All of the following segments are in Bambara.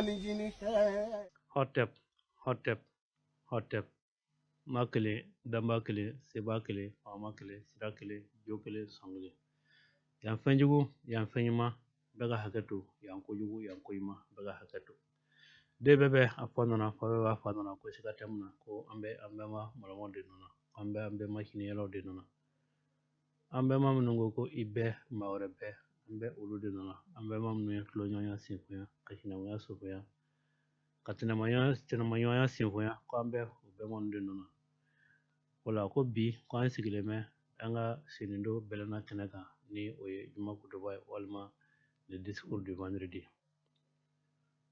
Fanicinin. Hotep, Hotep, Hotep. Ma kelen, danba kelen, seba kelen, faama kelen, sira kelen, jo kelen, sɔn kelen. Yan fɛn jugu, yan fɛn ɲuman, bɛɛ ka hakɛ to. Yan kojugu, yan ko ɲuman, bɛɛ ka hakɛ to. Den bɛɛ bɛ a fa nana, fa bɛɛ b'a fa nana, ko siga tɛ mun na, ko an bɛ an bɛɛ ma mɔlɔmɔ de nana, an bɛ an bɛɛ ma hinɛyɛlɛw de nana. An bɛɛ ma minnu ko ko i bɛɛ maa wɛrɛ bɛɛ, an bɛ olu de nana. An bɛɛ ma minnu ye tuloɲɔgɔnya senfonya, ka sinankunya sofonya, ka tɛnɛmaɲɔgɔnya senfonya, ko an bɛ o bɛɛ de nana. O la ko bi ko an sigilen bɛ an ka senindo bɛlɛnna kɛnɛ kan, ni o ye juma kutuba ye walima le discours du vendredi.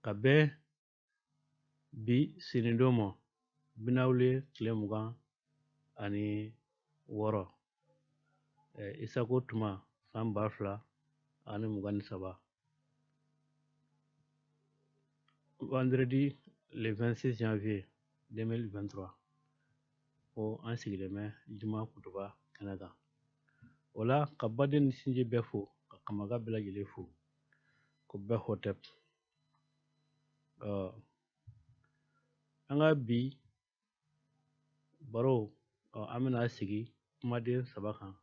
Ka bɛn bi senindo ma, binawule tile 26, Isako tuma san 2023, vendredi le 26 janvier 2023, ko an sigilen bɛ juma kutuba kɛnɛ kan. O la ka baden ni sinji bɛɛ fo, ka kamaga bɛɛ lajɛlen fo, ko bɛɛ hotep. An ka bi baro, an bɛna sigi kumaden saba kan.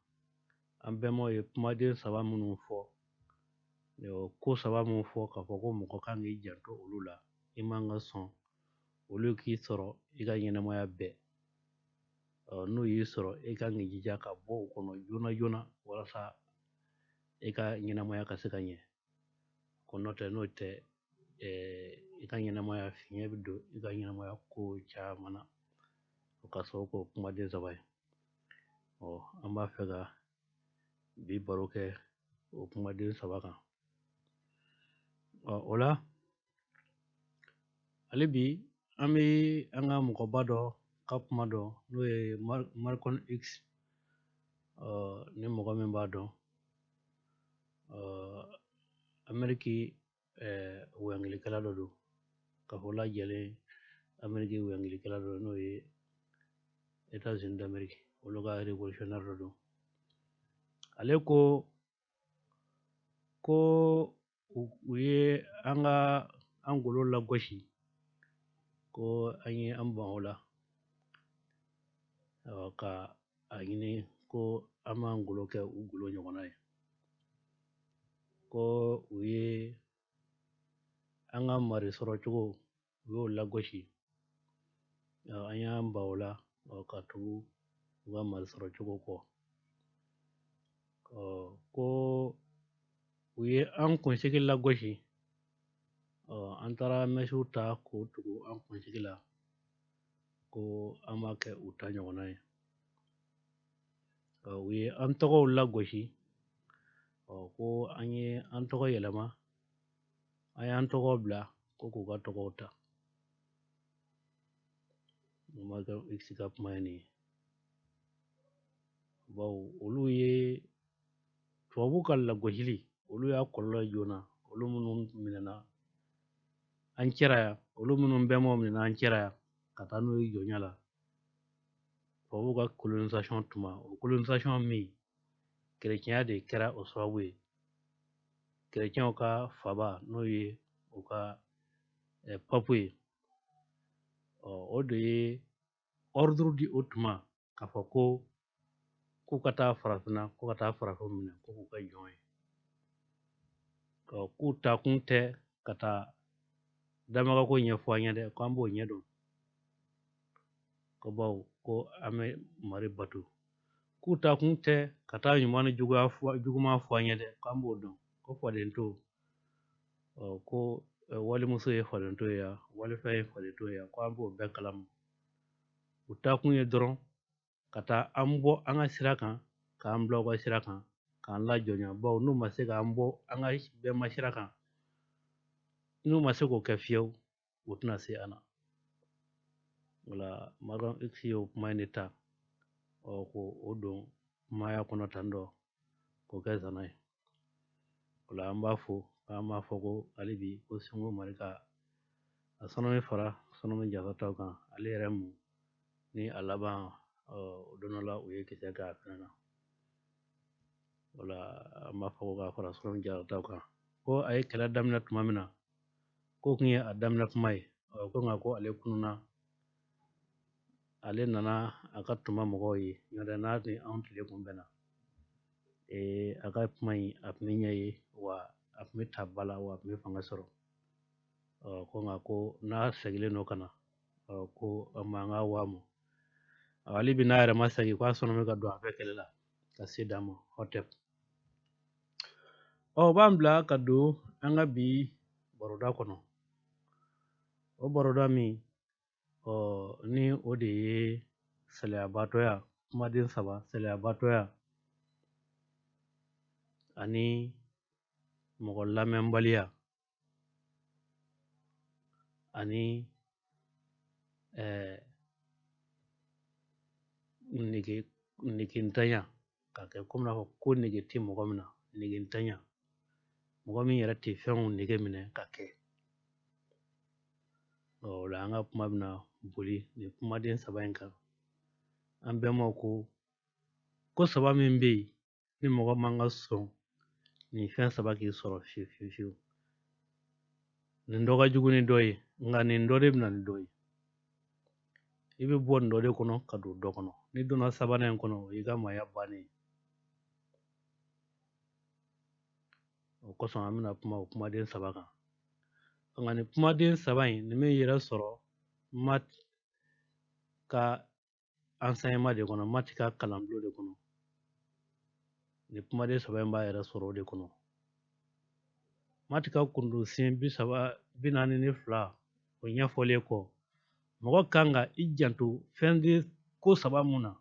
An bɛnbaw ye kumaden saba minnu fɔ, ko saba minnu fɔ k'a fɔ ko mɔgɔ kan k'i janto olu la, i man ka sɔn olu k'i sɔrɔ i ka ɲɛnamaya bɛɛ. N'u y'i sɔrɔ, i kan k'i jija ka bɔ u kɔnɔ joona joona walasa i ka ɲɛnamaya ka se ka ɲɛ. Ko n'o tɛ, n'o tɛ, i ka ɲɛnamaya fiɲɛ bɛ don i ka ɲɛnamaya ko caman na. O ka sababu k'o kumaden saba ye. An b'a fɛ ka bi baro kɛ o kumaden saba kan. O la hali bi an bɛ an ka mɔgɔba dɔ ka kuma dɔn, n'o ye Malcolm X. Ni mɔgɔ min b'a dɔn, Ameriki wɔyangilikɛla dɔ don, ka fɔ lajɛlen Ameriki wɔyangilikɛla dɔ don, n'o ye États-Unis d'Amérique, olu ka révolutionnaire dɔ don. Ale ko ko u ye an ka an golo lagosi, ko an ye an ban o la, ka a ɲini ko an b'an golo kɛ u golo ɲɔgɔnna ye. Ko u ye an ka mari sɔrɔ cogo, u y'o lagosi, an y'an ban o la, ka tugu u ka mari sɔrɔ cogo kɔ. Ko u ye an kunsigi lagosi, an taara mɛsiw ta k'o tugu an kunsigi la, ko an b'a kɛ u ta ɲɔgɔnna ye. U ye an tɔgɔw lagosi, ko an ye an tɔgɔ yɛlɛma, an y'an tɔgɔ bila ko k'u ka tɔgɔw ta. Malcolm X ka kuma ye nin ye. Bawo olu ye tubabu ka lagosili, olu y'a kɔlɔlɔ ye joona. Olu minnu minɛna an cɛra yan, olu minnu bɛnbaw minɛna an cɛra yan ka taa n'u ye jɔnya la tubabu ka colonisation tuma, o colonisation min kerecɛnya de kɛra o sababu ye. Kerecɛnw ka faba, n'o ye u ka papu ye, o de ye ordre di o tuma k'a fɔ ko k'u ka taa farafinna, ko ka taa farafin minɛ, ko k'u ka jɔn ye. K'u takun tɛ ka taa damagako ɲɛfɔ an ye dɛ, k'an b'o ɲɛdɔn, ko bawo ko an bɛ mari bato. K'u takun tɛ ka taa ɲuman ni juguman fɔ an ye dɛ, k'an b'o dɔn, ko fadento, ko walimuso ye fadento ye yan, walifɛn ye fadento ye yan, ko an b'o bɛɛ kalama. U takun ye dɔrɔn ka taa an bɔ an ka sira kan, k'an bila u ka sira kan, k'an lajɔnya. Bawo n'u ma se k'an bɔ an ka bɛnba sira kan, n'u ma se k'o kɛ fiyewu, u tɛna se an na. O la Malcolm X ye o kuma in de ta, k'o o don kumaya kɔnɔ tan dɔ, k'o kɛ zana ye. O la an b'a fo, k'an b'a fɔ ko hali bi ko Sinko Marika a sɔnni bɛ fara sɔnni bɛ jasa taw kan, ale yɛrɛ mun ni a laban, o don dɔ la u ye kisɛ kɛ a fɛnɛ na. O la an b'a fɔ ko k'a fara sɔnni jasa taw kan, ko a ye kɛlɛ daminɛ tuma min na, K'o kun ye a daminɛ kuma ye. Ko nka ko ale kununa, ale nana a ka tuma mɔgɔw ye, n'o tɛ n'a ni anw tile kun bɛnna, a ka kuma in a tun bɛ ɲɛ ye, wa a tun bɛ ta ba la, wa a tun bɛ fanga sɔrɔ. Ko nka ko n'a seginnen don ka na, ko a man ka waa ma. Hali bi n'a yɛrɛ ma segin, k'a sɔnna bɛ ka don a fɛ kɛlɛ la ka se d'a ma hɔtɛp. O b'an bila ka don an ka bi baroda kɔnɔ. O baroda min, ni o de ye saliyabatɔya, kumaden saba, saliyabatɔya ani mɔgɔ lamɛnbaliya ani negentanya, k'a kɛ komi n'a fɔ ko nege tɛ mɔgɔ min na, negentanya, mɔgɔ min yɛrɛ tɛ fɛnw nege minɛ ka kɛ. O la an ka kuma bɛna boli nin kumaden saba in kan. An bɛnbaw ko saba min bɛ yen ni mɔgɔ man ka sɔn nin fɛn saba k'i sɔrɔ fiyewu fiyewu fiyewu. Nin dɔ ka jugu ni dɔ ye, nka nin dɔ de bɛ na ni dɔ ye. I bɛ bɔ nin dɔ de kɔnɔ ka don dɔ kɔnɔ. N'i donna sabanan in kɔnɔ, o y'i ka maaya bannen ye. O kosɔn an bɛna kuma o kumaden saba kan. Nka nin kumaden saba in, nin bɛ yɛrɛ sɔrɔ Mat ka enseignement de kɔnɔ, Mat ka kalanbulon de kɔnɔ. Nin kumaden saba in b'a yɛrɛ sɔrɔ o de kɔnɔ. Mat ka kundosen 42 o ɲɛfɔlen kɔ, mɔgɔ kan ka i janto fɛn ko saba mun na,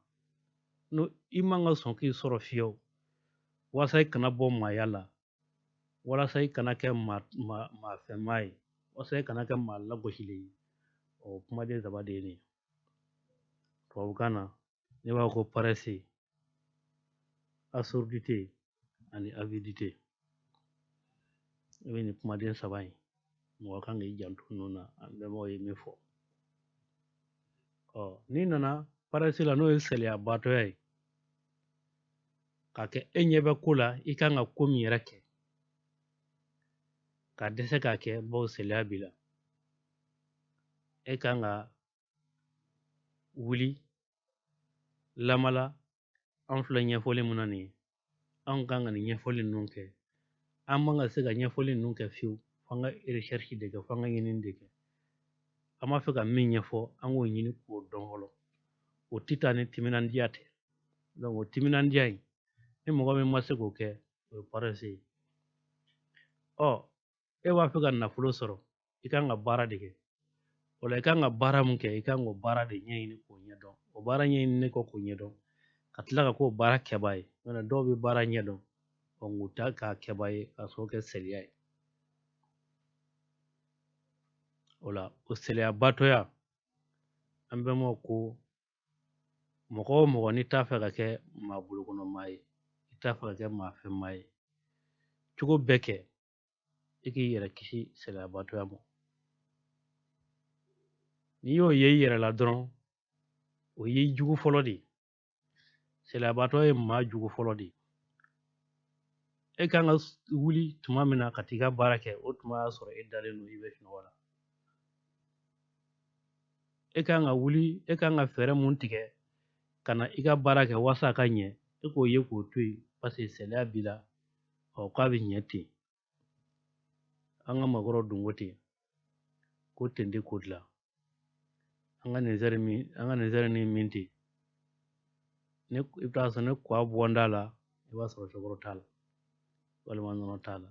n'o i man ka sɔn k'i sɔrɔ fiyewu, walasa i kana bɔ maaya la, walasa i kana kɛ maa fɛnmaa ye, walasa i kana kɛ maa lagosilen ye. O kumaden saba de ye nin ye. Tubabukan na, ne b'a fɔ ko paresse, assourdité ani avidité. I bɛ nin kumaden saba in, mɔgɔ kan k'i janto ninnu na, an bɛnbaw ye min fɔ. N'i nana paresse la, n'o ye saliyabatɔya ye, k'a kɛ e ɲɛ bɛ ko la, i kan ka ko min yɛrɛ kɛ, ka dɛsɛ k'a kɛ, bawo saliya b'i la. E kan ka wuli lamala, an filɛ ɲɛfɔli mun na nin ye, anw kan ka nin ɲɛfɔli ninnu kɛ. An man ka se ka ɲɛfɔli ninnu kɛ fiyewu, f'an ka recherche de kɛ, f'an ka ɲinini de kɛ. An b'a fɛ ka min ɲɛfɔ, an k'o ɲini k'o dɔn fɔlɔ. O tɛ taa ni timinandiya tɛ. Donc o timinandiya in, ni mɔgɔ min ma se k'o kɛ, o ye paresse ye. E b'a fɛ ka nafolo sɔrɔ, i kan ka baara de kɛ. O la i kan ka baara mun kɛ, i kan k'o baara de ɲɛɲini k'o ɲɛdɔn. O baara ɲɛɲini kɔ k'o ɲɛdɔn, ka tila ka k'o baara kɛbaa ye. N'o tɛ dɔw bɛ baara ɲɛdɔn, nk'u t'a k'a kɛbaa ye, k'a sɔrɔ kɛ saliya ye. O la o saliyabatɔya, an bɛnbaw ko mɔgɔ o mɔgɔ n'i t'a fɛ ka kɛ maa bolokɔnɔmaa ye, i t'a fɛ ka kɛ maa fɛnmaa ye, cogo bɛɛ kɛ i k'i yɛrɛ kisi saliyabatɔya ma. N'i y'o ye i yɛrɛ la dɔrɔn, o y'i jugu fɔlɔ de ye. Saliyabatɔ ye maa jugu fɔlɔ de ye. E kan ka wuli tuma min na ka t'i ka baara kɛ, o tuma y'a sɔrɔ e dalen don, i bɛ sunɔgɔ la. E kan ka wuli, e kan ka fɛɛrɛ mun tigɛ ka na i ka baara kɛ walasa a ka ɲɛ, e k'o ye k'o to yen, parce que saliya b'i la, k'a bɛ ɲɛ ten. An ka maakɔrɔw dun ko ten, ko ten tɛ ko dilan. An ka nin sɛri min, an ka nin sɛri ni min ten, ne i bɛ taa sɔrɔ ne kwa bɔn t'a la, i b'a sɔrɔ sukaro t'a la, walima nɔnɔ t'a la.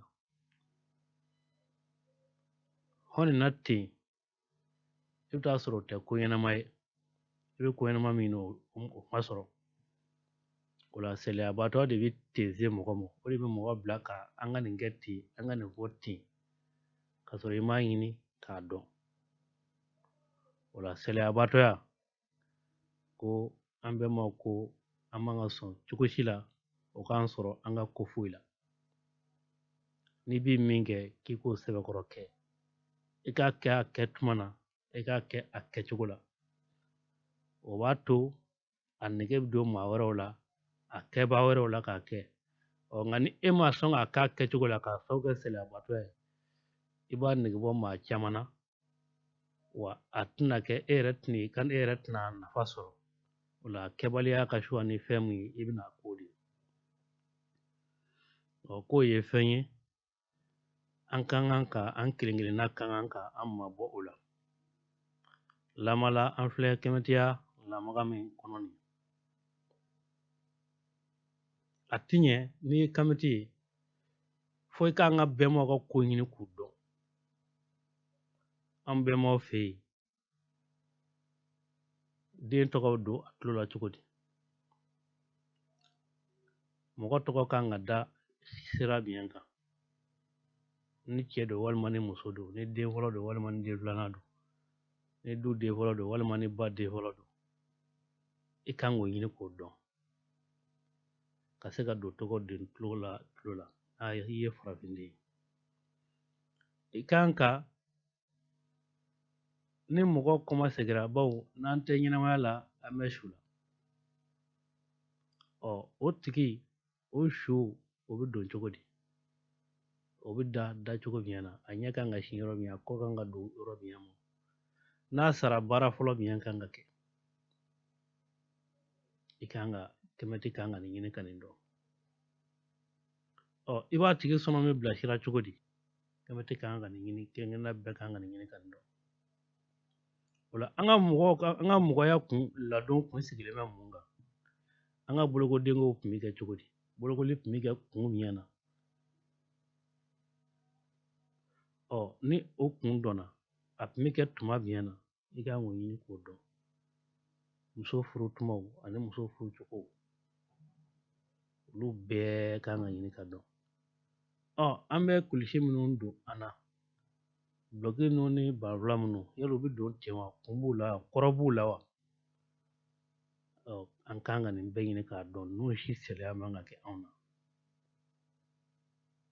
Hɔn nin na ten, i bɛ taa sɔrɔ o tɛ ko ɲɛnama ye. I bɛ ko ɲɛnama min ɲini, o ma sɔrɔ. O la saliyabatɔ de bɛ ten se mɔgɔ ma, o de bɛ mɔgɔ bila ka an ka nin kɛ ten, an ka nin fɔ ten, k'a sɔrɔ i m'a ɲini k'a dɔn. O la saliyabatɔya, ko an bɛnbaw ko an man ka sɔn cogo si la o k'an sɔrɔ an ka ko foyi la. N'i bɛ min kɛ, k'i k'o sɛbɛkɔrɔ kɛ, i k'a kɛ a kɛ tuma na, i k'a kɛ a kɛcogo la. O b'a to a nege bɛ don maa wɛrɛw la, a kɛbaa wɛrɛw la k'a kɛ. Nka ni e ma sɔn k'a k'a kɛcogo la, k'a sababu kɛ saliyabatɔ ye, I b'a nege bɔ maa caman na, wa a tɛna kɛ e yɛrɛ tɛna i kan, e yɛrɛ tɛna nafa sɔrɔ o la. Kɛbaliya ka suwa ni fɛn mun ye, i bɛna k'o de ye. Ɔ, k'o ye fɛn ye an ka kan ka an kelen kelenna ka kan ka an mabɔ o la. Lamala an filɛ kɛmɛtiya lamaga min kɔnɔ nin, a ti ɲɛ n'i ye kamiti ye fo i k'an ka bɛnbaw ka ko ɲini k'u dɔn. An bɛnbaw fɛ yen, den tɔgɔ bɛ don a tulo la cogo di? Mɔgɔ tɔgɔ kan ka da sira jumɛn kan? Ni cɛ don walima ni muso don, ni den fɔlɔ don walima ni den filanan don, ni du den fɔlɔ don walima ni ba den fɔlɔ don, i kan k'o ɲini k'o dɔn ka se ka don tɔgɔ den tulo la tulo la. N'a i ye farafinden ye, i kan ka ni mɔgɔ kɔmasegira, bawo n'an tɛ ɲɛnamaya la, an bɛ su la. Ɔ, o tigi o su o bɛ don cogo di? O bɛ da dacogo jumɛn na? A ɲɛ kan ka sin yɔrɔ min, a kɔ kan ka don yɔrɔ jumɛn ma? N'a sara, baara fɔlɔ jumɛn kan ka kɛ? I kan ka kɛmɛti kan ka nin ɲini ka nin dɔn. Ɔ, i b'a tigi sɔnɔ min bilasira cogo di? Kɛmɛti kan ka nin ɲini, kelen-kelenna bɛɛ kan ka nin ɲini ka nin dɔn. O la, an ka mɔgɔw ka an ka mɔgɔya kun ladon kun sigilen bɛ mun kan? An ka bolokodenkow tun bɛ kɛ cogo di? Bolokoli tun bɛ kɛ kun jumɛn na? Ɔ, ni o kun dɔnna, a tun bɛ kɛ tuma jumɛn na? I kan k'o ɲini k'o dɔn. Muso furu tumaw ani muso furu cogo, olu bɛɛ kan ka ɲini ka dɔn. Ɔ, an bɛ kulisi minnu don an na, dulɔki ninnu ni banfula minnu, yali u bɛ don ten wa? Kun b'u la, kɔrɔ b'u la wa? Ɔ, an kan ka nin bɛɛ ɲini k'a dɔn. Ninnu si sariya man ka kɛ anw na.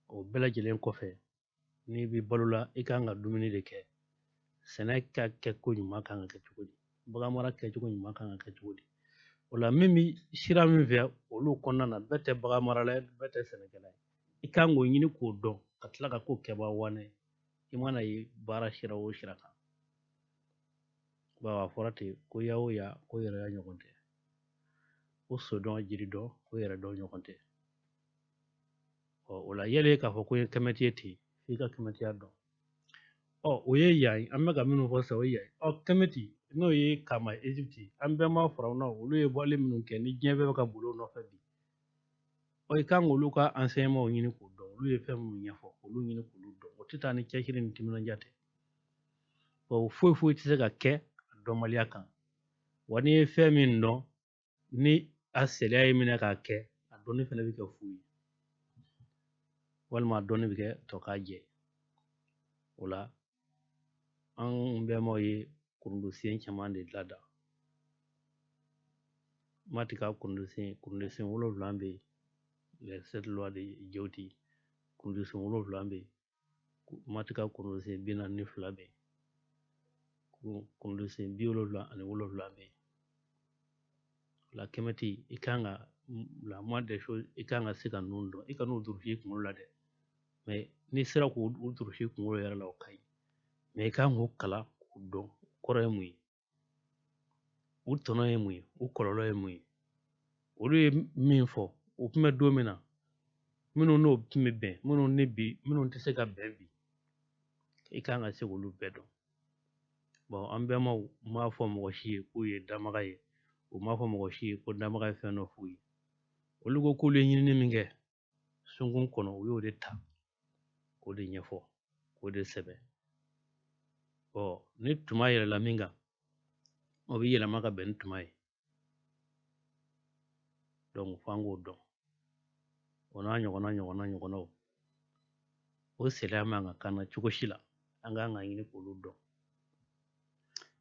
O bɛɛ lajɛlen kɔfɛ, n'i bɛ balo la, i kan ka dumuni de kɛ. Sɛnɛ ka kɛ ko ɲuman kan ka kɛ cogo di? Baganmara kɛcogo ɲuman kan ka kɛ cogo di? O la, min bɛ sira min fɛ olu kɔnɔna na, bɛɛ tɛ bagan marala ye, bɛɛ tɛ sɛnɛkɛla ye. I kan k'o ɲini k'o dɔn ka tila ka k'o kɛbaa wanɛ ye. I mana ye baara sira o sira kan, bawo a fɔra ten ko ya o ya ko yɛrɛya ɲɔgɔn tɛ, ko so dɔn jiri dɔn ko yɛrɛ dɔn ɲɔgɔn tɛ. Ɔ, o la, yali k'a fɔ ko ye kɛmɛti ye ten, f'i ka kɛmɛtiya dɔn. Ɔ, o ye yan ye, an bɛ ka minnu fɔ sisan, o ye yan ye. Ɔ, kɛmɛti n'o ye kama Egypte, an bɛnba farawuna, olu ye bɔli minnu kɛ ni diɲɛ bɛɛ bɛ ka boli o nɔfɛ bi. Ɔ, i kan k'olu ka enseignement ɲini k'o dɔn. Olu ye fɛn minnu ɲɛfɔ, olu ɲini k'olu dɔn. O tɛ taa ni cɛsiri ni timinandiya tɛ. Bawo foyi foyi tɛ se ka kɛ a dɔnbaliya kan. Wa n'i ye fɛn min dɔn, ni a sariya y'i minɛ k'a kɛ, a dɔnni fana bɛ kɛ fu ye, walima a dɔnni bɛ kɛ tɔ k'a jɛ. O la, an bɛnbaw ye kurundusen caman de lada. Mati ka kurundusen 7 bɛ yen, les 7 lois de Djehouty, kurundusen 7 bɛ yen. Mati ka kurundusen 42 bɛ yen, kurundusen 77 bɛ yen. La kɛmɛti, i kan ka la moindre des choses, i kan ka se ka ninnu dɔn. I ka n'u durusi i kunkolo la dɛ, mais n'i sera k'u durusi i kunkolo yɛrɛ la, o ka ɲi. Mais i kan k'u kalan k'u dɔn. U kɔrɔ ye mun ye? U tɔnɔ ye mun ye? U kɔlɔlɔ ye mun ye? Olu ye min fɔ, u tun bɛ don min na, minnu n'o tun bɛ bɛn, minnu ni bi, minnu tɛ se ka bɛn bi, i kan ka se k'olu bɛɛ dɔn. Bon, an bɛnbaw m'a fɔ mɔgɔ si ye k'u ye damaga ye, u m'a fɔ mɔgɔ si ye ko damaga ye fɛn dɔ f'u ye. Olu ko k'olu ye ɲinini min kɛ sunkun kɔnɔ, u y'o de ta k'o de ɲɛfɔ, k'o de sɛbɛn. Bon, ni tuma yɛlɛla min kan, o bɛ yɛlɛma ka bɛn ni tuma ye. Donc f'an k'o dɔn. O n'a ɲɔgɔnna ɲɔgɔnna ɲɔgɔnnaw, o sariya man ka k'an na cogo si la. An kan ka ɲini k'olu dɔn.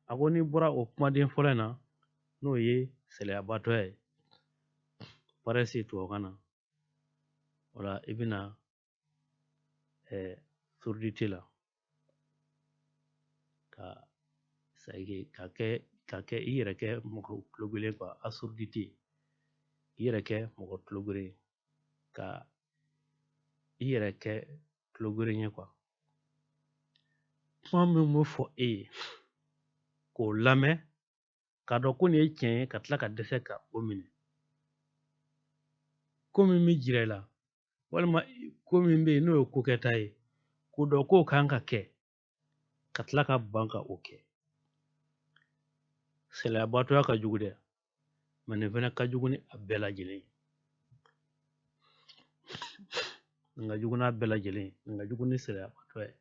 A ko n'i bɔra o kumaden fɔlɔ in na, n'o ye saliyabatɔya ye, paresse tubabukan na, o la i bɛna surdité la, ka ka kɛ i yɛrɛ kɛ mɔgɔ tulogelen quoi, assourdité, i yɛrɛ kɛ mɔgɔ tulogelen, ka i yɛrɛ kɛ tulogelen ye quoi. Kuma min bɛ fɔ e ye k'o lamɛn k'a dɔn ko nin ye tiɲɛ ye, ka tila ka dɛsɛ ka o minɛ. Ko min bɛ jira i la walima ko min bɛ yen n'o ye ko kɛta ye, k'o dɔn k'o kan ka kɛ, ka tila ka ban ka o kɛ. Saliyabatɔya ka jugu dɛ, mɛ nin fana ka jugu ni a bɛɛ lajɛlen ye. Nin ka jugu n'a bɛɛ lajɛlen ye, nin ka jugu ni saliyabatɔya ye.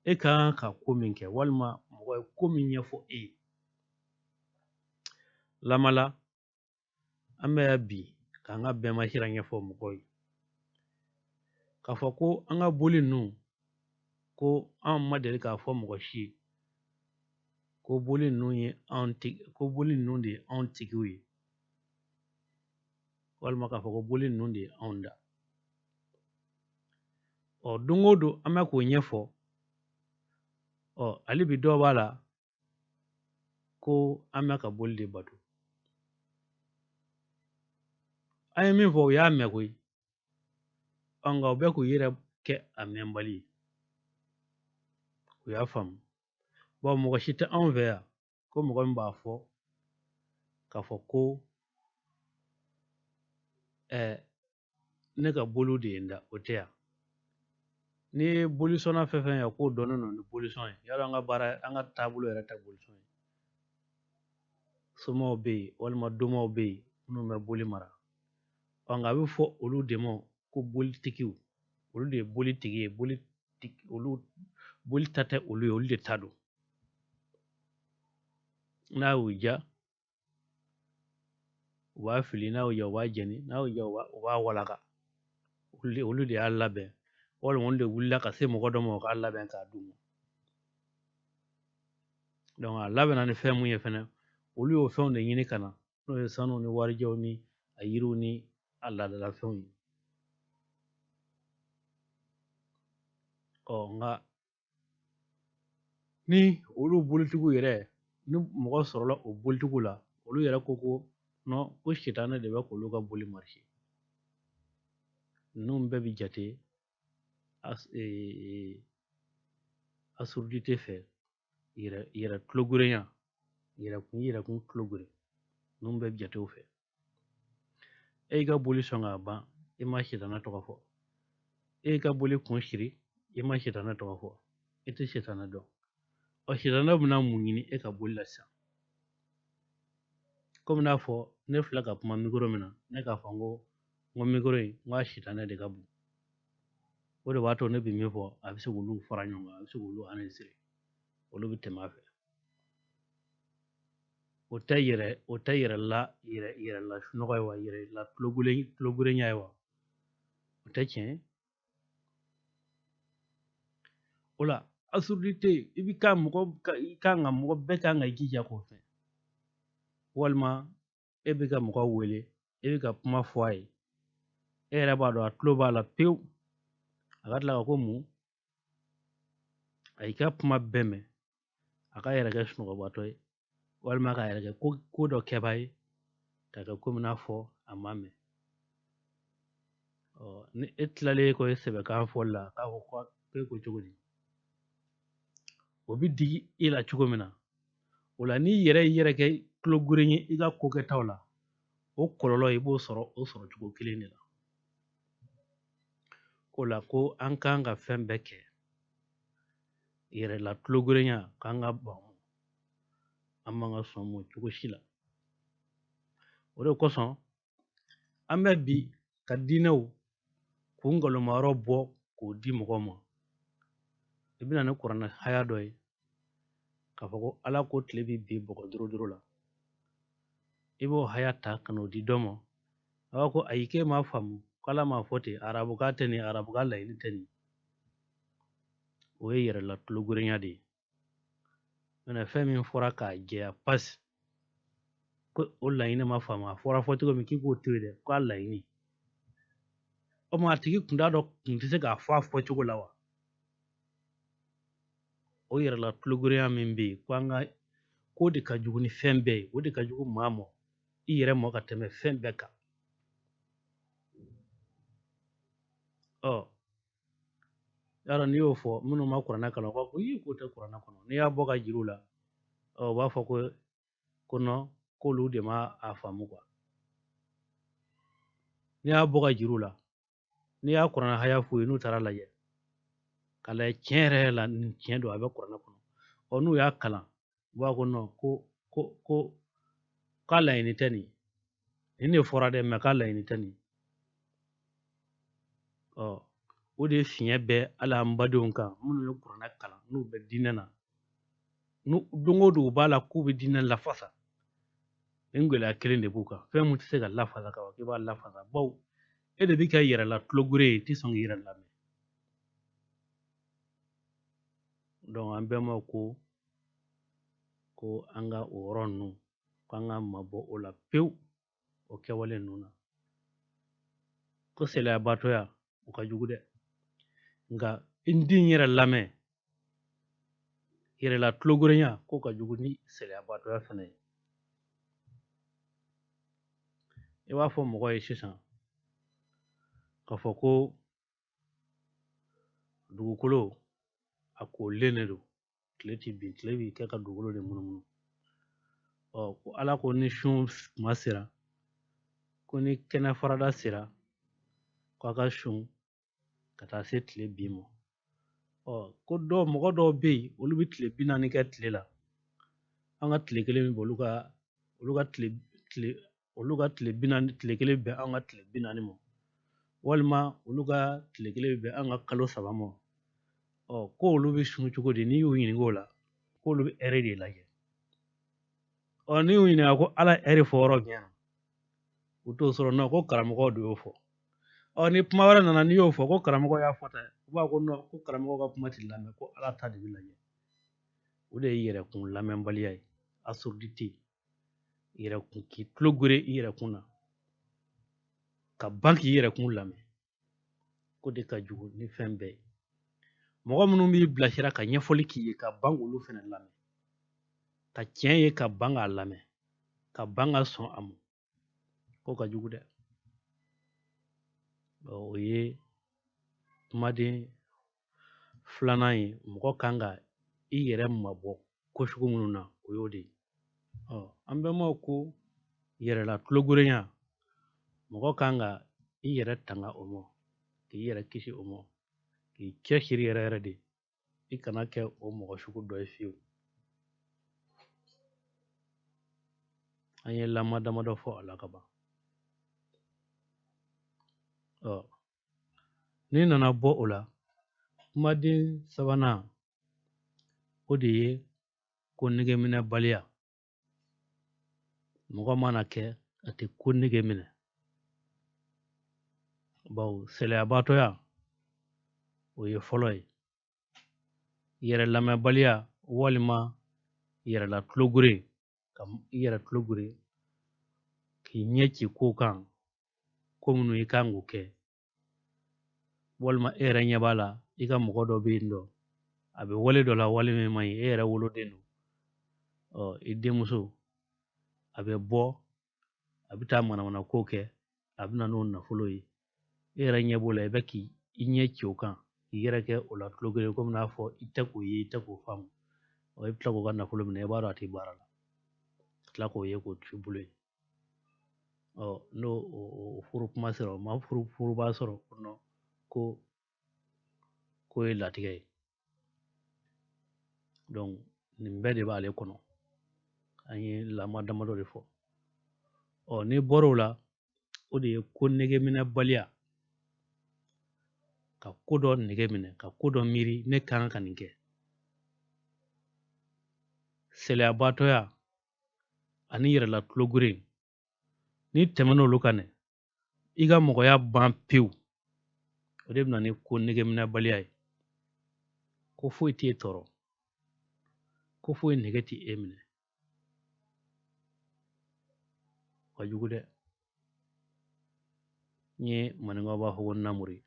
E ka kan ka ko min kɛ walima mɔgɔ ye ko min ɲɛfɔ e ye. Lamala, an bɛ yan bi k'an ka bɛnmasira ɲɛfɔ mɔgɔw ye. K'a fɔ ko an ka boli ninnu, ko anw ma deli k'a fɔ mɔgɔ si ye ko boli ninnu ye anw tigi, ko boli ninnu de ye anw tigiw ye, walima k'a fɔ ko boli ninnu de ye anw da. Don o don an bɛ k'o ɲɛfɔ. Hali bi dɔw b'a la ko an bɛ ka boli de bato. An ye min fɔ, u y'a mɛn koyi, nka u bɛ k'u yɛrɛ kɛ a mɛnbali ye. U y'a faamu. Bon, mɔgɔ si tɛ anw fɛ yan ko mɔgɔ min b'a fɔ k'a fɔ ko ne ka boliw de ye n da, o tɛ yan. N'i ye bolisɔnna fɛn fɛn ye k'o dɔnnen don ni bolisɔn ye, yala an ka baara, an ka taabolo yɛrɛ tɛ bolisɔn ye. Somaw bɛ yen walima domaw bɛ yen minnu bɛ boli mara. Nka a bɛ fɔ olu de ma ko bolitigiw. Olu de ye bolitigi ye, olu boli ta tɛ olu ye, olu de ta don. N'a y'u diya u b'a fili, n'a y'u diya u b'a jeni, n'a y'u diya u b'a walaka. Olu de y'a labɛn, walima olu de wulila ka se mɔgɔ dɔ ma u k'a labɛn k'a d'u ma. Donc a labɛnna ni fɛn mun ye fɛnɛ, olu y'o fɛnw de ɲini ka na, n'o ye sanu ni warijɛw ni a yiriw ni a laadalafɛnw ye. Nka ni olu bolitigiw yɛrɛ, ni mɔgɔ sɔrɔla o bolitigiw la, olu yɛrɛ ko ko non, ko sitanɛ de bɛ k'olu ka boli marcher. Ninnu bɛɛ bi jate asurdité fɛ, yɛrɛ tulogorenya, yɛrɛkun tulogore, ninnu bɛɛ bi jate o fɛ. E y'i ka boli sɔn k'a ban, i ma sitanɛ tɔgɔ fɔ. E y'i ka boli kun siri, i ma sitanɛ tɔgɔ fɔ. E tɛ sitanɛ dɔn. Sitanɛ bɛna mun ɲini e ka boli la sisan? Komi n'a fɔ ne filɛ ka kuma mikoro min na, ne k'a fɔ n ko mikoro in, n ko a sitanɛ de ka bon. O de b'a to ne bɛ min fɔ, a bɛ se k'olu fara ɲɔgɔn kan, a bɛ se k'olu enregistrer, olu bɛ tɛmɛ a fɛ. O tɛ yɛrɛ, o tɛ yɛrɛ la, yɛrɛ, yɛrɛ la sunɔgɔ ye wa, yɛrɛ la tulogorenya ye wa, o tɛ tiɲɛ ye. O la asurdité, i bi ka mɔgɔ ka, i kan ka mɔgɔ bɛɛ kan ka i jija k'o fɛn. Walima e bɛ ka mɔgɔ wele, e bɛ ka kuma fɔ a ye, e yɛrɛ b'a dɔn a tulo b'a la pewu, a ka tila ka ko mun, a y'i ka kuma bɛɛ mɛn, a ka yɛrɛ kɛ sunɔgɔbatɔ ye, walima k'a yɛrɛ kɛ ko dɔ kɛbaa ye, k'a kɛ komi n'a fɔ a ma mɛn. Ni e tilalen kɔ e sɛbɛkan fɔli la, k'a fɔ ko e ko cogo di, o bɛ digi e la cogo min na. O la n'i yɛrɛ y'i yɛrɛ kɛ tulogoren ye i ka ko kɛtaw la, o kɔlɔlɔ i b'o sɔrɔ o sɔrɔ cogo kelen de la. O la ko an kan ka fɛn bɛɛ kɛ yɛrɛ la tulogorenya, k'an ka ban, an man ka sɔn o cogo si la. O de kosɔn an bɛ bi ka diinɛw k'u nkalonmayɔrɔ bɔ k'o di mɔgɔw ma. I bɛna ni kuranɛ haya dɔ ye k'a fɔ ko Ala ko tile bɛ bin bɔgɔ duuru duuru la, i b'o haya ta ka n'o di dɔ ma, a b'a ko ayi, k'e m'a faamu, k'Ala m'a fɔ ten, arabukan tɛ nin, arabukan laɲini tɛ nin. O ye yɛrɛla tulogorenya de ye. Mɛ fɛn min fɔra k'a jɛya pasi ko o laɲini ma faamu, a fɔra fɔ cogo min k'i k'o to yen dɛ, k'a laɲini. O ma a tigi kun t'a dɔn, kun tɛ se k'a fɔ a fɔcogo la wa? O yɛrɛla tulogorenya min bɛ yen, ko an ka k'o de ka jugu ni fɛn bɛɛ ye, o de ka jugu maa ma, i yɛrɛ ma ka tɛmɛ fɛn bɛɛ kan. Yarɔ n'i y'o fɔ minnu ma kuranɛ kalan, u b'a fɔ ko ii k'o tɛ kuranɛ kɔnɔ. N'i y'a bɔ ka jir'u la, u b'a fɔ ko non, k'olu de ma a faamu quoi. N'i y'a bɔ ka jir'u la, n'i y'a kuranɛ haya f'u ye, n'u taara lajɛ k'a lajɛ tiɲɛ yɛrɛ yɛrɛ la, nin tiɲɛ don, a bɛ kuranɛ kɔnɔ. N'u y'a kalan, u b'a ko non, ko k'a laɲini tɛ nin ye, nin de fɔra dɛ, mɛ k'a laɲini tɛ nin ye. O de fiɲɛ bɛ hali an badenw kan minnu ye kuranɛ kalan, n'u bɛ diinɛ na, don o don u b'a la k'u bɛ diinɛ lafasa. Nin gɛlɛya kelen de b'u kan. Fɛn mun tɛ se ka lafasa ka ban k'i b'a lafasa, bawo e de bɛ kɛ yɛrɛ la tulogere ye, i tɛ sɔn k'i yɛrɛ lamɛn. Donc an bɛnbaw ko an ka o yɔrɔ ninnu, k'an ka mabɔ o la pewu, o kɛwale ninnu na. Ko sɛlɛyabatɔya o ka jugu dɛ, nka n den yɛrɛ lamɛn, yɛrɛ la tulogorenya, k'o ka jugu ni sɛlɛyabatɔya fɛnɛ ye. I b'a fɔ mɔgɔ ye sisan k'a fɔ ko dugukolo a kolen de don, tile ti bin, tile b'i kɛ ka dugukolo de munumunu. Ko Ala ko ni sun tuma sera, ko ni kɛnɛ farada sera, ko a ka sun ka taa se tile bin ma. Ko mɔgɔ dɔw bɛ yen, olu bɛ tile 40 kɛ tile la. An ka tile kelen bɛ olu ka, olu ka tile, tile, olu ka tile 40, tile kelen bɛn an ka tile 40 ma, walima olu ka tile kelen bɛ bɛn an ka kalo 3 ma. Ko olu bɛ sun cogo di? N'i y'u ɲininka o la, k'olu bɛ ɛri de lajɛ. N'i y'u ɲininka ko Ala ɛri fɔ yɔrɔ jumɛn na, u t'o sɔrɔ. Non, ko karamɔgɔw de y'o fɔ. Ni kuma wɛrɛ nana, n'i y'o fɔ ko karamɔgɔ y'a fɔ tan, u b'a ko non, ko karamɔgɔ ka kuma tɛ lamɛn, ko Ala ta de bɛ lajɛ. O de ye yɛrɛkun lamɛnbaliya ye, absurdité, yɛrɛkun k'i tulo gere i yɛrɛkun na ka ban k'i yɛrɛkun lamɛn, ko de ka jugu ni fɛn bɛɛ ye. Mɔgɔ minnu b'i bilasira ka ɲɛfɔli k'i ye, ka ban k'olu fɛnɛ lamɛn, ka tiɲɛ ye ka ban k'a lamɛn, ka ban ka sɔn a ma, k'o ka jugu dɛ. O ye kumaden filanan ye. Mɔgɔ kan ka i yɛrɛ mabɔ ko sugu minnu na, o y'o de ye. An bɛnbaw ko yɛrɛla tulogorenya, mɔgɔ kan ka i yɛrɛ tanga o ma, k'i yɛrɛ kisi o ma, k'i cɛsiri yɛrɛ yɛrɛ de, i kana kɛ o mɔgɔ sugu dɔ ye fiyewu. An ye lama damadɔ fɔ a la ka ban. N'i nana bɔ o la, kumaden sabanan, o de ye ko negeminɛbaliya. Mɔgɔ mana kɛ a tɛ ko nege minɛ, bawo sɛlɛyabatɔya o ye fɔlɔ ye. Yɛrɛ lamɛnbaliya walima yɛrɛla tulogore, ka i yɛrɛ tulogore k'i ɲɛ ci ko kan, ko minnu i kan k'o kɛ, walima e yɛrɛ ɲɛ b'a la i ka mɔgɔ dɔ bɛ yen dɔ, a bɛ wale dɔ la, wale min man ɲi, e yɛrɛ woloden don, i denmuso a bɛ bɔ, a bɛ taa manamana ko kɛ, a bɛ na n'o nafolo ye, e yɛrɛ ɲɛ b'o la, i bɛ k'i ɲɛ ci o kan, k'i yɛrɛ kɛ o la tulogere, komi n'a fɔ i tɛ k'o ye, i tɛ k'o faamu. I bɛ tila k'o ka nafolo minɛ, i b'a dɔn a tɛ baara la, ka tila k'o ye k'o t'i bolo ye. N'o o furu kuma sera, o ma furuba sɔrɔ kɔnɔ, ko ye latigɛ ye. Donc nin bɛɛ de b'ale kɔnɔ. An ye lamɔ damadɔ de fɔ. N'i bɔra o la, o de ye ko negeminɛbaliya, ka ko dɔ nege minɛ, ka ko dɔ miiri, ne kan ka nin kɛ. Sɛlɛyabatɔya ani yɛrɛla tulogere, n'i tɛmɛna olu kan dɛ, i ka mɔgɔya ban pewu. O de bɛ na ni ko negeminɛbaliya ye. Ko foyi t'e tɔɔrɔ, ko foyi nege tɛ e minɛ. O ka jugu dɛ. N ye maninkaw b'a fɔ ko namuri,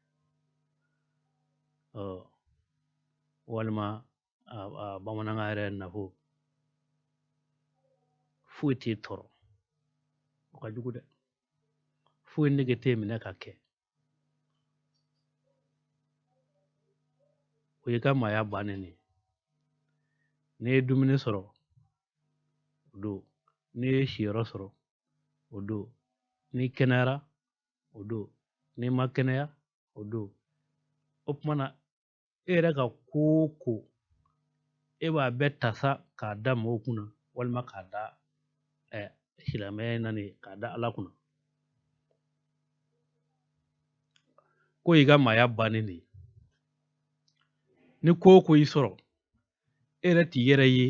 walima a bamanankan yɛrɛ nafo, foyi t'e tɔɔrɔ. O ka jugu dɛ. Foyi nege t'e minɛ ka kɛ. O y'i ka maaya bannen de ye. N'i ye dumuni sɔrɔ o don, n'i ye siyɔrɔ sɔrɔ o don, n'i kɛnɛyara o don, n'i ma kɛnɛya o don. O tuma na e yɛrɛ ka ko o ko, e b'a bɛɛ ta sa k'a da mɔgɔw kunna, walima k'a da silamɛya in na nin ye, k'a da Ala kunna. K'o y'i ka maaya bannen de ye. Ni ko o ko y'i sɔrɔ, e yɛrɛ t'i yɛrɛ ye,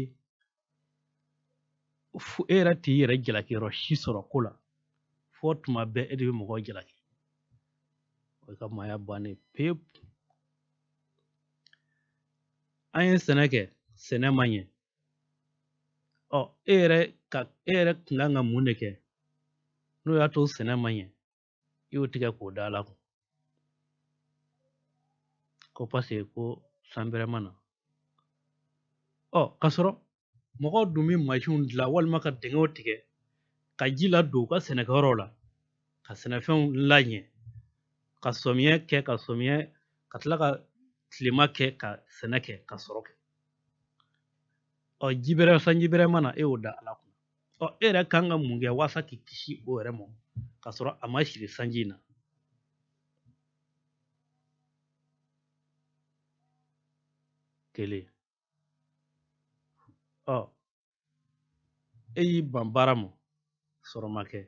e yɛrɛ t'i yɛrɛ jalakiyɔrɔ si sɔrɔ ko la, fo tuma bɛɛ e de bɛ mɔgɔw jalaki. O y'i ka maaya bannen pewu. An ye sɛnɛ kɛ, sɛnɛ ma ɲɛ. Ɔ, e yɛrɛ tun kan ka mun de kɛ n'o y'a to sɛnɛ ma ɲɛ? I y'o tigɛ k'o da Ala kun, ko paseke ko san bɛrɛ ma na. Ɔ, k'a sɔrɔ mɔgɔw dun bɛ mansinw dilan walima ka dingɛw tigɛ ka ji ladon u ka sɛnɛkɛyɔrɔw la, ka sɛnɛfɛnw laɲɛ, ka sɔmiyɛ kɛ, ka sɔmiyɛ, ka tila ka tilema kɛ, ka sɛnɛ kɛ, ka sɔrɔ kɛ. Ɔ, ji bɛrɛ, sanji bɛrɛ ma na, e y'o da Ala kun. Ɔ, e yɛrɛ kan ka mun kɛ walasa k'i kisi o yɛrɛ ma, k'a sɔrɔ a ma siri sanji in na? Kelen. Ɔ, e y'i ban baara ma, sɔrɔ ma kɛ.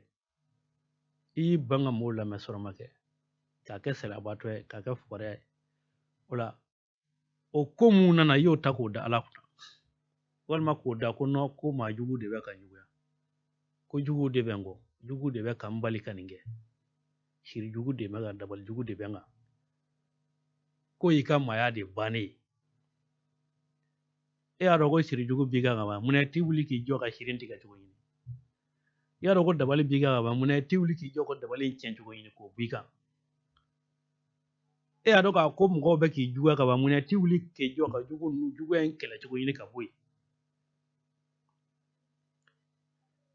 I y'i ban ka mɔgɔw lamɛn, sɔrɔ ma kɛ. K'a kɛ sariyabatɔ ye, k'a kɛ fugariya ye. O la, o ko mun nana, i y'o ta k'o da Ala kunna, walima k'o da ko nɔ, ko maa jugu de bɛ ka juguya, ko jugu de bɛ n kɔ, jugu de bɛ ka n bali ka nin kɛ, siri jugu de bɛ ka, dabali jugu de bɛ n kan. K'o y'i ka maaya de bannen ye. E y'a dɔn ko siri jugu b'i kan ka ban, munna i t'i wuli k'i jɔ ka siri in tigɛ cogo ɲini? I y'a dɔn ko dabali b'i kan ka ban, munna i t'i wuli k'i jɔ ko dabali in tiɲɛ cogo ɲini k'o b'i kan? E y'a dɔn k'a ko mɔgɔw bɛ k'i juguya ka ban, munna i t'i wuli k'i jɔ ka jugu ninnu juguya in kɛlɛ cogo ɲini ka bɔ yen?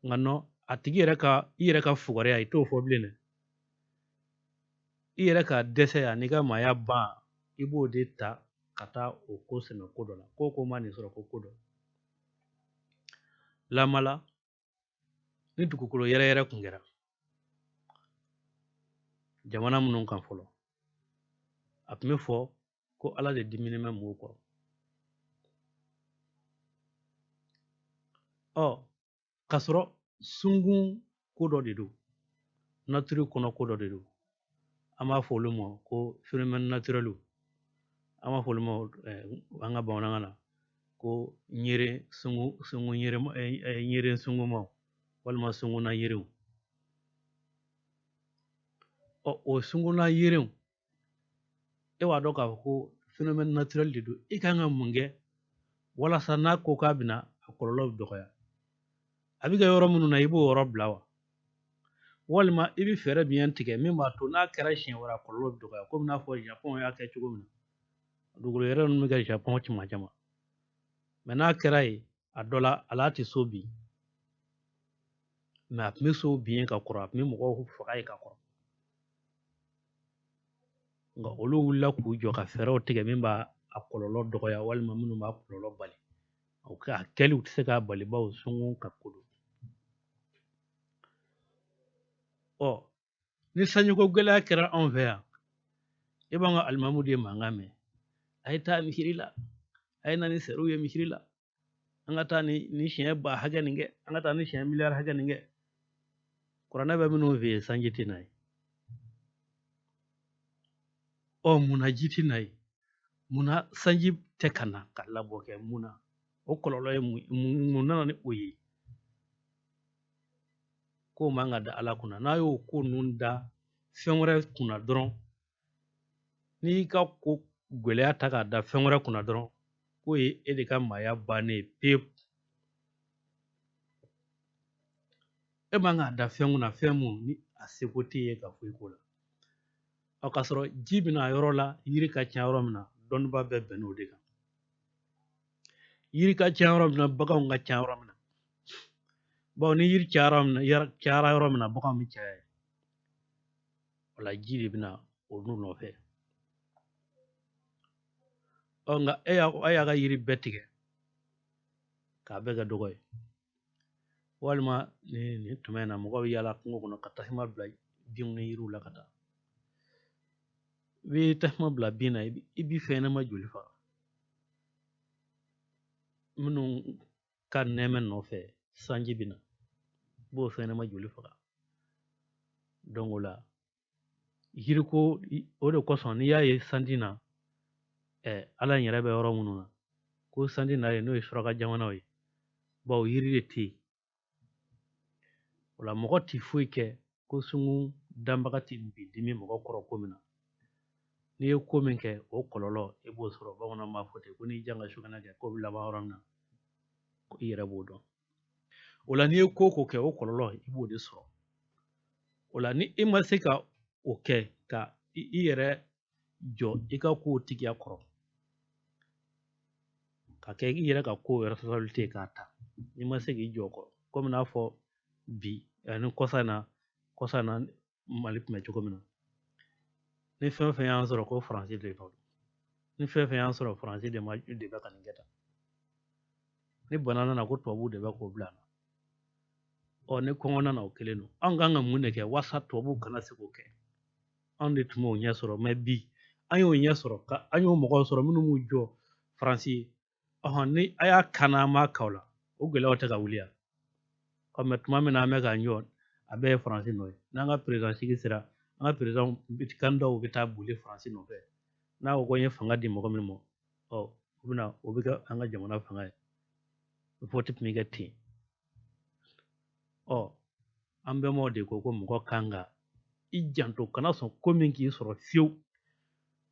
Nka nɔ, a tigi yɛrɛ ka, i yɛrɛ ka fugariya, i t'o fɔ bilen dɛ. I yɛrɛ ka dɛsɛ ani ka maaya ban, i b'o de ta ka taa o ko sɛmɛ ko dɔ la. Ko ko ma nin sɔrɔ, ko ko dɔ lamala. Ni dugukolo yɛrɛyɛrɛ kun kɛra jamana minnu kan fɔlɔ, a tun bɛ fɔ ko Ala de diminen bɛ mɔgɔw kɔrɔ. Ɔ, k'a sɔrɔ sunkun ko dɔ de don, natiri kɔnɔ ko dɔ de don. An b'a fɔ olu ma ko phénomène naturel. An b'a fɔ olu ma an ka bamanankan na ko ɲere sungu, sungu ɲere, ɲere sungumaw walima sunguna yerenw. Ɔ, o sunguna yerenw, e b'a dɔn k'a fɔ ko phénomène naturel de don. I kan ka mun kɛ walasa n'a ko k'a bɛna, a kɔlɔlɔ bɛ dɔgɔya? A bɛ kɛ yɔrɔ minnu na, i b'o yɔrɔ bila wa? Walima i bɛ fɛɛrɛ jumɛn tigɛ min b'a to n'a kɛra siɲɛ wɛrɛ, a kɔlɔlɔ bɛ dɔgɔya, komi n'a fɔ Japon y'a kɛ cogo min na? Dugukolo yɛrɛ ninnu bɛ kɛ Japon caman caman, mɛ n'a kɛra yen, a dɔ la a tɛ so bin, mɛ a tun bɛ so bin ka kɔrɔ, a tun bɛ mɔgɔw faga yen ka kɔrɔ. Nka olu wulila k'u jɔ ka fɛɛrɛw tigɛ min b'a a kɔlɔlɔ dɔgɔya, walima minnu b'a kɔlɔlɔ bali. O a kɛli, u tɛ se k'a bali, bawo sunkun ka ko don. Ɔ, ni sanjiko gɛlɛya kɛra anw fɛ yan, i b'an ka alimamu de mankan mɛn: a ye taa misiri la, a ye na ni sɛriw ye misiri la, an ka taa ni siɲɛ ba hakɛ nin kɛ, an ka taa ni siɲɛ miliyari hakɛ nin kɛ. Kuranɛ bɛ minnu fɛ yen, sanji tɛ na ye. Ɔ, munna ji tɛ na ye? Munna sanji tɛ ka na ka labɔ kɛ? Munna o kɔlɔlɔ ye mun, mun nana ni o ye? K'o man ka da Ala kunna. N'a y'o ko ninnu da fɛn wɛrɛ kunna dɔrɔn, n'i y'i ka ko gɛlɛya ta k'a da fɛn wɛrɛ kunna dɔrɔn, k'o ye e de ka maaya bannen ye pewu. E man k'a da fɛn kunna, fɛn mun ni a seko t'e ye ka foyi k'o la. Ɔ, k'a sɔrɔ ji bɛna yɔrɔ la, yiri ka ca yɔrɔ min na, dɔnnibaa bɛɛ bɛnn'o de kan. Yiri ka ca yɔrɔ min na, baganw ka ca yɔrɔ min na, bawo ni yiri cayara yɔrɔ min na, baganw bɛ caya yen. O la, ji de bɛna olu nɔfɛ. Ɔ, nka e y'a ka yiri bɛɛ tigɛ k'a bɛɛ kɛ dɔgɔ ye. Walima nin tuma in na mɔgɔ bɛ yaala kungo kɔnɔ ka tasuma bila binw ni yiriw la ka taa. I bɛ tasuma bila bin na, i b'i fɛn ɲɛnama joli faga minnu ka nɛɛmɛ nɔfɛ sanji bɛ na, i b'o fɛn ɲɛnama joli faga. Donc o la yiriko o de kosɔn n'i y'a ye sanji na, Ala in yɛrɛ bɛ yɔrɔ minnu na, ko sanji na yen n'o ye suraka jamanaw ye, bawo yiri de tɛ yen. O la mɔgɔ ti foyi kɛ ko sunkun danbaga ti bin dimi mɔgɔ kɔrɔ ko min na. N'i ye ko min kɛ o kɔlɔlɔ i b'o sɔrɔ. Bamananw b'a fɔ ten ko n'i jan ka sukɛnɛ kɛ k'o bɛ laban yɔrɔ min na, ko i yɛrɛ b'o dɔn. O la n'i ye ko ko kɛ o kɔlɔlɔ i b'o de sɔrɔ. O la ni i ma se ka o kɛ ka i yɛrɛ jɔ i ka kow tigiya kɔrɔ, ka kɛ i yɛrɛ ka kow responsabilité k'a ta, n'i ma se k'i jɔ o kɔrɔ, komi n'a fɔ bi ani kɔsa in na Mali tun bɛ cogo min na, ni fɛn o fɛn y'an sɔrɔ ko Faransi de nɔ don, ni fɛn o fɛn y'an sɔrɔ Faransi de bɛ ka nin kɛ tan, ni bana nana ko tubabuw de bɛ k'o bila an na, ɔ ni kɔngɔ nana o kelen don. Anw kan ka mun de kɛ walasa tubabuw kana se k'o kɛ? Anw de tun b'o ɲɛ sɔrɔ, mɛ bi an y'o ɲɛ sɔrɔ, ka an y'o mɔgɔw sɔrɔ minnu b'u jɔ Faransi ye. Ɔhɔn, ni a y'a kan an m'a kaw la, o gɛlɛyaw tɛ ka wuli yan. Ɔ, mɛ tuma min na an bɛ k'an jɔ, a bɛɛ ye Faransi nɔ ye. N'an ka président sigi sera, an ka président kandidaw bɛ taa boli Faransi nɔfɛ. N'a ko ko n ye fanga di mɔgɔ min ma, ɔ o bɛ na o bɛ kɛ an ka jamana fanga ye. Vote tun bɛ kɛ ten. Ɔ, an bɛnbaw de ko ko mɔgɔ kan ka i janto, kana sɔn ko min k'i sɔrɔ fiyewu.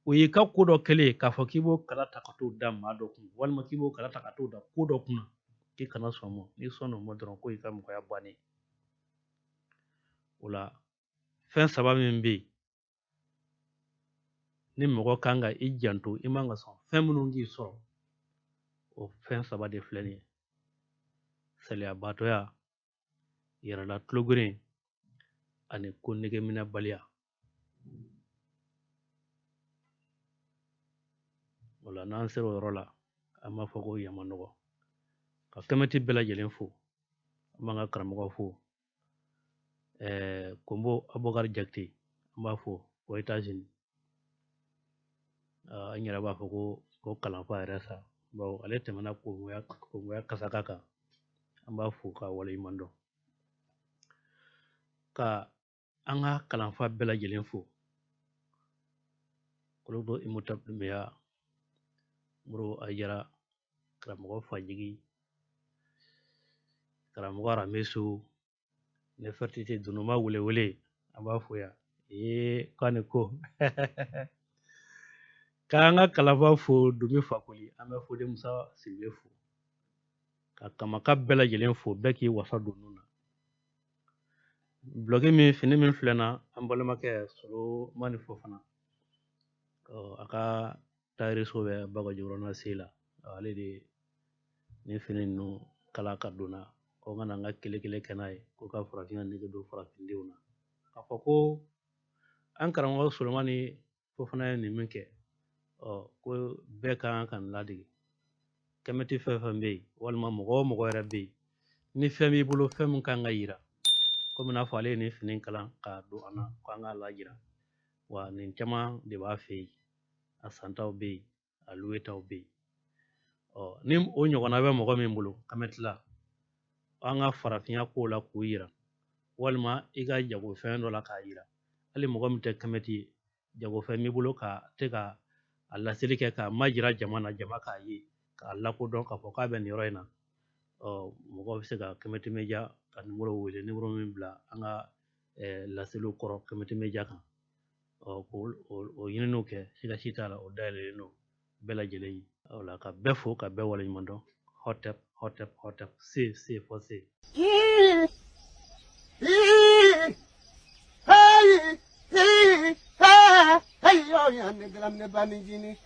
O y'i ka ko dɔ kɛlen ye k'a fɔ k'i b'o kala ta ka t'o da maa dɔ kun, walima k'i b'o kala ta ka t'o da ko dɔ kunna, k'i kana sɔn ma. N'i sɔnn'o ma dɔrɔn, ko y'i ka mɔgɔya bannen. O la fɛn saba min bɛ yen ni mɔgɔ kan ka i janto, i man ka sɔn fɛn minnu k'i sɔrɔ, o fɛn saba de filɛ nin ye: saliyabaatɔya, yɛrɛla tulogeren ani ko negeminɛbaliya. O la n'an sera o yɔrɔ la, an b'a fɔ ko yama nɔgɔ. Ka kɛmɛti bɛɛ lajɛlen fo, an b'an ka karamɔgɔ fo, Konbo Abubakari Jakite, an b'a fo o États-Unis. An yɛrɛ b'a fɔ ko kalanfa yɛrɛ sa, bawo ale tɛmɛna kongoya kasaka kan. An b'a fo k'a waleɲuman dɔn. Ka an ka kalanfa bɛɛ lajɛlen fo, Kologo Imotap Dunbiya, Moro Ayara, karamɔgɔ Fajigi, karamɔgɔ Aramesu, Nefertiti Dunuma welewele, an b'a fo yan. Ee, k'a ni ko. K'an ka kalanfa fo Dumi Fakoli, an bɛ Fode Musa Sidibe fo. Ka kamaka bɛɛ lajɛlen fo, bɛɛ k'i wasa don nun na. Bulɔki min fini min filɛ na, an balimakɛ Solomani Fofana, a ka tayɛriso bɛ Bakɔjikɔrɔna se la, ale de ni fini ninnu kala ka donna ko n kana n ka kelen kelen kɛ n'a ye, ko ka farafinya nege don farafindenw na. K'a fɔ ko an karamɔgɔ Solomani Fofana ye nin min kɛ, ɔ ko bɛɛ ka kan ka nin ladege. Kɛmɛti fɛn fɛn bɛ yen, walima mɔgɔ o mɔgɔ yɛrɛ bɛ yen, ni fɛn b'i bolo fɛn min kan ka yira, komi n'a fɔ ale ye nin fini kalan k'a don an na ko an k'a lajira. Wa nin caman de b'a fɛ yen, a santaw bɛ yen, a luwetaw bɛ yen. Ɔ, ni o ɲɔgɔnna bɛ mɔgɔ min bolo kɛmɛti la, an ka farafinya kow la k'o yira, walima i ka jagofɛn dɔ la k'a yira. Hali mɔgɔ min tɛ kɛmɛti ye, jagofɛn b'i bolo ka te ka a laseli kɛ k'a majira jama na, jama k'a ye, k'a lakodɔn k'a fɔ k'a bɛ nin yɔrɔ in na. Ɔ, mɔgɔ bɛ se ka Kɛmɛti Media ka nimoro wele, nimoro min bila an ka laseliw kɔrɔ Kɛmɛti Media kan. Ɔ, k'o o ɲininiw kɛ, siga si t'a la, o dayɛlɛlen don bɛɛ lajɛlen ye. O la ka bɛɛ fo ka bɛɛ waleɲuman dɔn. Hotep, hotep, hotep, C, C fɔ C. Hey, hey, hey, hey, hey,